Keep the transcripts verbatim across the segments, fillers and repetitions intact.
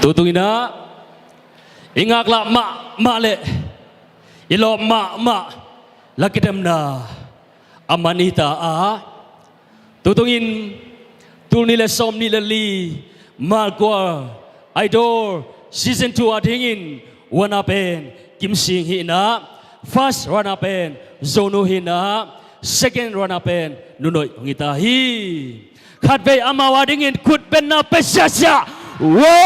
Tutung in ah i ngaklah mahmah le i lawp mahmah la kidemna a man hi ta a, tutung in tul nih le sawm nih le li Malkual Idol Season two a dingin winner pen Kimsing hi in ah, first runner pen Zonu hi in ah, second runner pen Nunoih hong hi ta hi. Khatvei amau a dingin khutbenna pia siasia. Wow!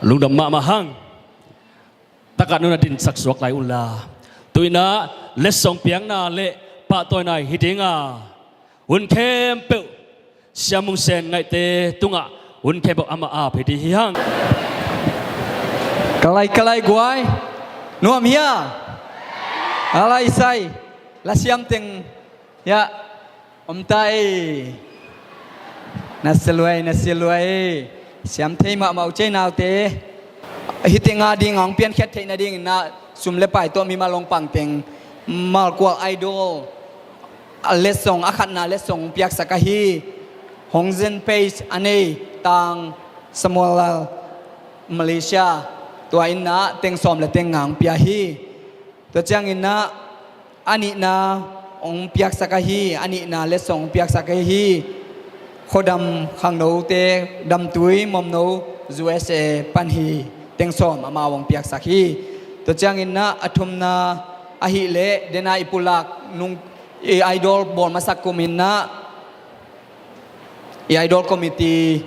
Lungdam mahmah hang. Takah nuna dinsak suak lai unla, tu in ah letsong piakna le pahtawina hi ding a, hun khempeuh Sia Mung Sen Ngaihte tungah hun khempeuh amah ap hi ding hi hang. Ka lai, ka lai guai. Nuam hia? A lai sai. Lasiam teng hia? Om ta ei. Na sia lua ei, na sia lua ei. Siam thei mahmah uh cei naute. Hih teng a ding a hong piankhiat theih nadingin ah sum le pai tawh mimal hong pang teng Malkual Idol a letsong, a khatna letsong piaksak ahi Hong Zen Page a nei Tang Samuel Lal, Malaysia, tua in ah teng sawm le teng nga hong pia hi. Tua ciangin ah a nihna hong piaksak ahi, a nihna letsong hong piaksak ahi Khuadam Khangnote Damtui Momno, U S A pan hi. Teng sawm amau hong piaksak hi. Tua ciangin ah a thumna ahih leh dena i pulak nung, i Idol bawl masak kumin ah i Idol Committee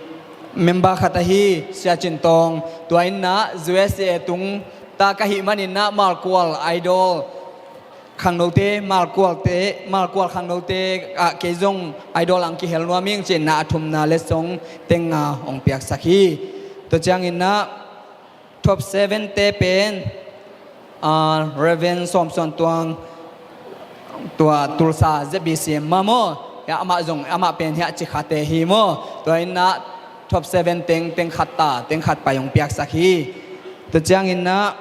member khat ahi Sia Cin Tawng, tua in ah U S A tung ta ka hih manin ah Malkual Idol khangnote, Malkualte, Malkual khangnote ah kei zong Idol ah hong kihel nuam ing ci-in ah a thumna letsong teng nga hong piaksak hi. Tua ciangin ah top seven te pen, ah, Reverend Sawm Suan Tuang, tua Tulsa Z B C M mah maw, hiah amah zong, amah pen hiah Cikha te hi maw. Tua in ah top seven teng, teng khat ta, teng khat pai hong piaksak hi. Tua ciangin ah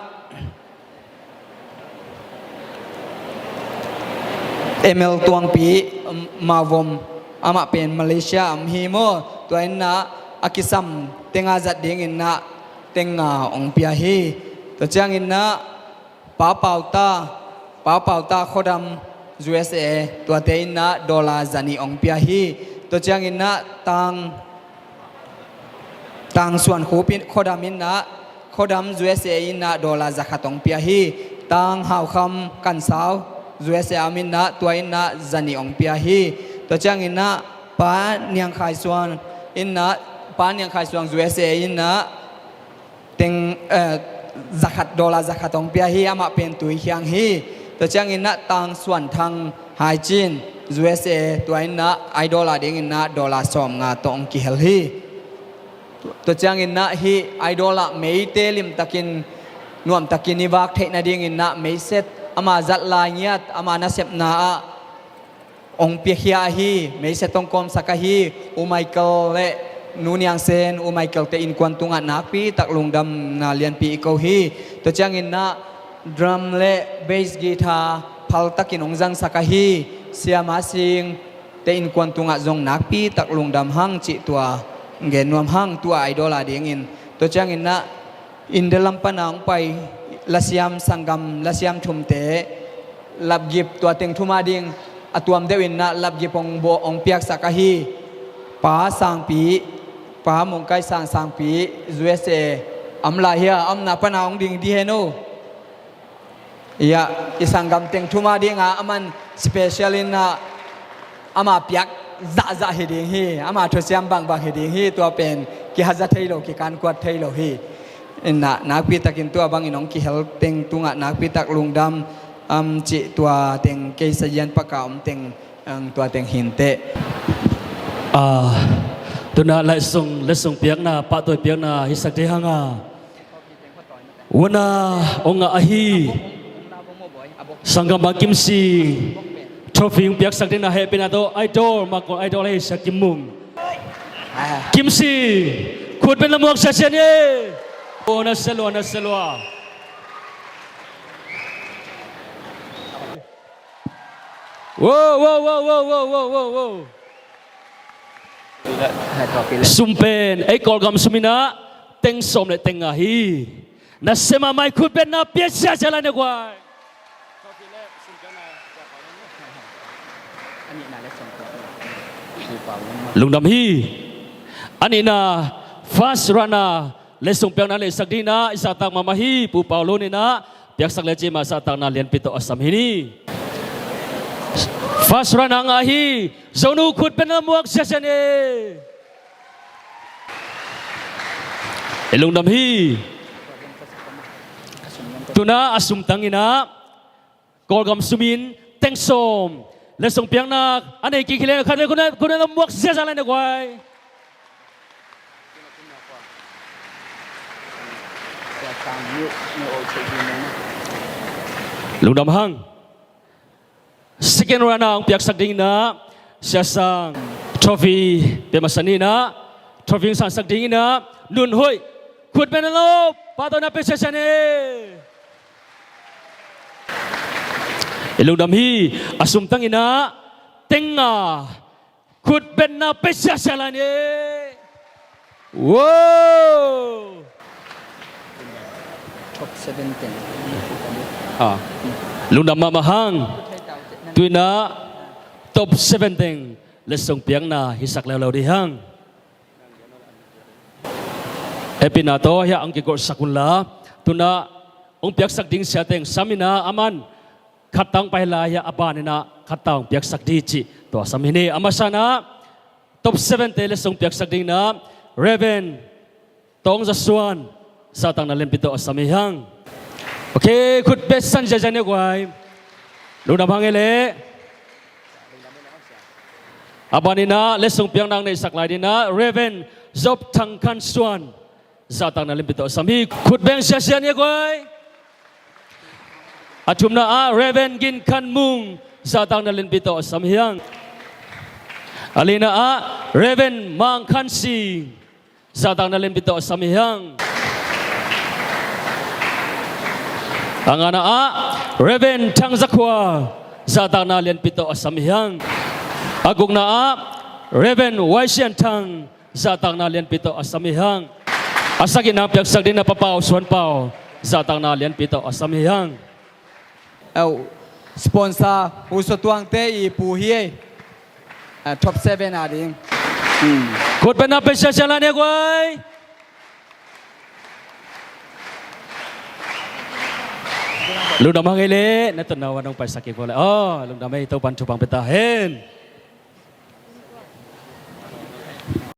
M L Tuangpi, um, Mavom, amah pen Malaysia om hi maw. Tua in ah a kisam teng a zat dingin ah teng nga hong pia hi. Tua ciangin ah Pa Pau Ta, Pa Pau Ta Khuadam U S A, tuate in ah dollar za nih hong pia hi. Tua ciangin ah Tang Tang Suan Khup in Khuadam in ah, Khuadam U S A in ah dollar za khat hong pia hi. Tang Hau Kham Kan Sau U S A om in ah, tua in ah za nih hong pia hi. Tua ciangin ah Pa Niang Khai Suan in ah, Pa Niang Khai Suan U S A in ah teng, eh, za khat, dollar za khat hong pia hi, amah pen Tui Khiang hi. Tua ciangin ah Tang Suan Thang Hai Cin U S A, tua in ah Idol a dingin ah dollar sawm nga tawh hong kihel hi. Tua ciangin ah hih Idol ah meite limtakin nuamtakin i vak theih nadingin ah meiset, ama zat lai ngiat, ama nasepna ah hong piakhia ahi, meiset hong kawmsak ahi U Michael le Nu Niang Sen, U Michael te innkuan tungah nakpi tak lungdamna lianpi i ko hi. Tua ciangin ah drum le bass guitar phaltakin hong zangsak ahi Sia Ma Sing te innkuan tungah zong nakpi tak lungdam hang cih tua gen nuam hang, tua Idol a dingin. Tua ciangin ah India lam pana hong pai lasiam sanggam, lasiam thumte, lapgip tua teng thum a ding a tuam deuh in ah lapgip hong bawh hong piaksak ahi Pa Sangpi, Pa Mongkai Sang Sangpi, U S A, a om lai hia, a omna pana hong ding di hen o. Ia, i sanggam teng thum a ding a, aman special in ah ama piak zahzah hi ding hi, ama thusiam bangbang hi ding hi, tua pen kihazat thei lo, kikankuat thei lo hi. In ah nakpi takin tua bangin hong kihel teng tungah nakpi tak lungdam, um, cih tua teng kei sazian paka om teng, um, tua teng hinteh. Ah, tuna laisung, letsong piakna, pahtawi piakna hisak dih hang a. Winner hong ngah ahi sanggam Bang Kimsing trophy hong piaksak dingin a hehpihna tawh Idol, Malkual Idol ahi Sia Kim Mung. Kimsing, khutbeng la muak siasia ni. Oh, na sia lua, na sia lua. Wow, wow, wow. Sum pen ei Kawlgam sum in ah teng sawm le teng nga hi. Nasia mahmah hi, khutbetna pia siasia lai ni guai. Lungdam hi. A nihna, first runner, letsong piakna neihsak dingin ah i zahtak mahmah hi, Pu Pau Lun in ah piaksak le cih mah zahtakna lianpi tawh a sam hi ni. First runner a ngah hi, Zonu, khutbetna muak siasia ni. I lungdam hi. Tu-in ah a sumtang in ah Kawlgam sum in teng sawm, letsong piakna a nei kik hi leh khat vei khutbetna muak siasia lai ni guai. Lungdam hang. Second runner hong piaksak dingin ah Sia Sang, trophy pia masa ni in ah, trophy hong sansak dingin ah Nun Hoih, khutbetna lo, pahtawina pia siasia ni. I lungdam hi. A sumtang in ah teng nga, khutbetna pia siasia lai ni. Wow! Top seven teng. Ah. Lungdam mahmah hang. Tu-in ah top seven teng letsong piakna hisak leuleu ding hang. Hehpihna tawh hiah hong kigolhsak un la, tu-in ah hong piaksak ding sia teng sam in ah, aman khat tawh hong pai lai, hiah a ban in ah khat tawh hong piaksak ding cih tua sam hi ni. A masa in ah top seven te letsong piaksak dingin ah Reverend Tawng Za Suan, zahtakna lianpi tawh a sam hi hang. Ok, khutbet san ziazia ni guai. Lungdam hang ei leh. A ban in ah letsong piakna hong neihsak lai dingin ah Reverend Job Thang Khan Suan, zahtakna lianpi tawh a sam hi. Khutbeng siasia ni guai. A thumna ah Reverend Gin Khan Mung, zahtakna lianpi tawh a sam hi hang. A lina ah Reverend Mang Khan Sing, zahtakna lianpi tawh a sam hi hang. A ngana ah Reverend Thang Za Khua, zahtakna lianpi tawh a sam hi hang. A gukna ah Reverend Wai Sian Thang, zahtakna lianpi tawh a sam hi hang. A sagihna hong piaksak dingin ah Pa Pau Suan Pau, zahtakna lianpi tawh a sam hi hang. Au, sponsor Hu Suan Tuang te i pu hi ei. Ah, top seven a ding. Hmm. Khutbetna pia siasia lai ni guai. Lungdam hang ei leh, na tawh na wan hong paisak kik vua leh. Oh, lungdam ei, Topa'n thupha hong pia ta hen.